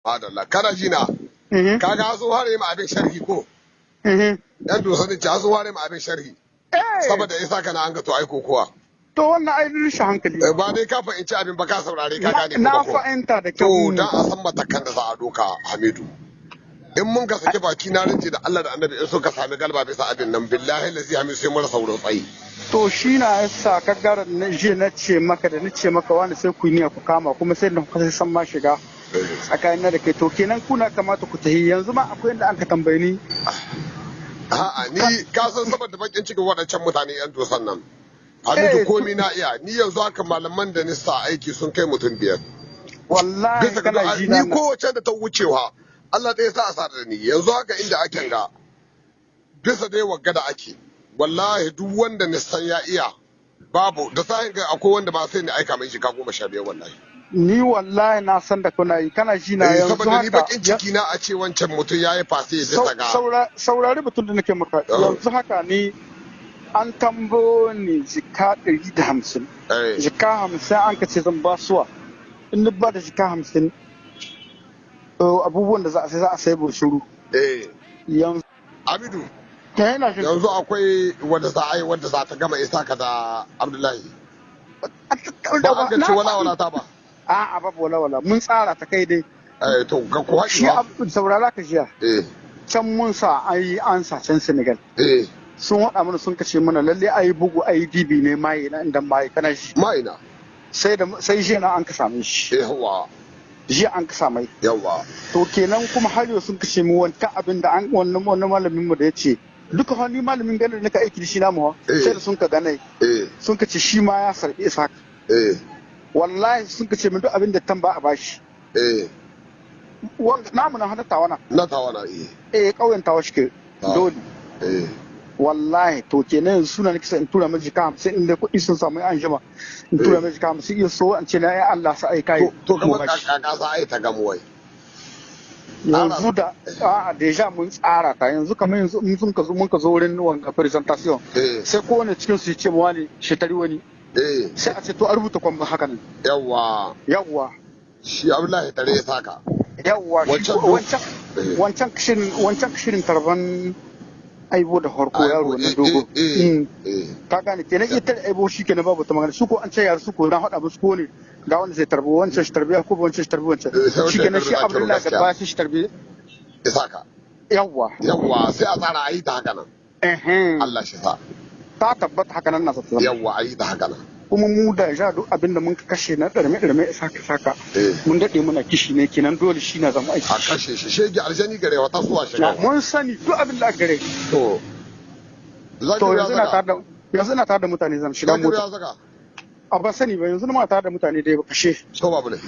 Madalla, kana ji na? Kaga sun ware ma abin sharhi ko? Yan dusa ne sun ware ma abin sharhi. Saboda isa kana an ga to ai kokowa. To wannan ai rushe hankali. Ba dai ka fahimci abin ba, ka saurare ka gane. Na fahimta da kyau. To dan a san matakan da za a doka, Hamidu. In mun ka saki baki, na rinji da Allah da Annabi, in suka sami galba bisa abin nan, billahi lazi Hamidu, sai mun rasa wurin tsayi. To shi na yasa ka gara na je na ce maka da na ce maka wani sai ku yi ku kama, kuma sai da kuka san ma shiga tsakanin na da kai. To kenan kuna kamata ku tahi yanzu ma akwai inda an ka tambaye ni. A'a, ni ka san saboda bakin cikin waɗancan mutane yan dosan nan. Hamidu, komi na iya. Ni yanzu haka malaman da ni sa aiki sun kai mutum 5. Wallahi kana ji na. Ni kowace da ta wucewa Allah ɗaya sa a sa da ni. Yanzu haka inda ake ga bisa dai wagga da ake. Wallahi duk wanda ni san ya iya babu da sahin ga akwai wanda ba sai ni aika mai jika 15 wallahi. Ni wallahi na san da kuna yi, kana ji na yanzu haka. Saboda ni bakin ciki na a ce wancan mutum ya yi fasi ya bisa ga. Saurari batun da nake maka yanzu haka, ni an tambo ni jika 150. Jika 50 an ka ce zan ba suwa. In ni ba da jika 50, abubuwan da za a sai, za a sai bushuru. Yanzu. Abidu. Yanzu akwai wanda za a yi wanda za ta gama Isaka da Abdullahi. Ba an ga ce wala wala ta ba. A'a, babu wala wala, mun tsara ta kai dai. Eh, to ga ku haɗi. Shi saurara ka jiya. Can mun sa an yi an sa can Senegal. Sun waɗa mana, sun kace mana lalle ayi bugu ayi dibi ne maye na inda maye, kana shi. Maye na. Sai da sai jiya na an ka same shi. Yawa. Jiya an ka same. Yawa. To kenan kuma har yau sun kace mu wanka abin da an wannan wannan malamin mu da yace duka hannu malamin gane da nika aiki da shi namu sai da sun ka gane. Sun kace shi ma ya sarbi Ishaq. Wallahi sun kace min duk abin da tamba a bashi. Namu na hana tawana. Na tawana eh. Eh, kauyen tawa shike. Dole. Wallahi to kenan yanzu suna nake in tura mai jika 50 in dai kuɗi sun samu an jima in tura mai jika 50 iya so an ce na ai Allah sa ai kai. To kamar kaka sa ai ta gamu wai. Yanzu da a deja mun tsara ta yanzu, kamar yanzu in sun ka zo mun ka zo wurin wanga presentation, sai kowane cikin su ce wani shi tari wani, sai a ce to a rubuta kwamba haka nan. Yawa. Yawa. Shi Abdullahi tare ya saka. Yawa, wancan shirin wancan shirin tarban aibo da harko yaro na dogo. Ka gane kenan ita aibo shi kenan babu ta magana. Su ko an ce yaro su ko na haɗa musu ko ne ga wanda zai tarbi wancan shi tarbi ko wancan shi tarbi wancan. Shi kenan shi Abdullahi da ba shi tarbi. Isaka. Yawa. Yawa, sai a tsara a yi ta haka nan. Allah shi sa. Ta tabbata haka nan na sa. Yawa, a yi ta haka nan. Kuma mu da ja duk abin da mun kashe na ɗarme ɗarme saka saka. Mun daɗe muna kishi ne, kenan dole shi na zama aiki. A kashe shi, shege aljani gare wata suwa shiga. Mun sani duk abin da aka gare. To. To yanzu na tare da yanzu na tare da mutane zan shiga mota. A ban sani ba, yanzu na tare da mutane dai kashe. To babu ne.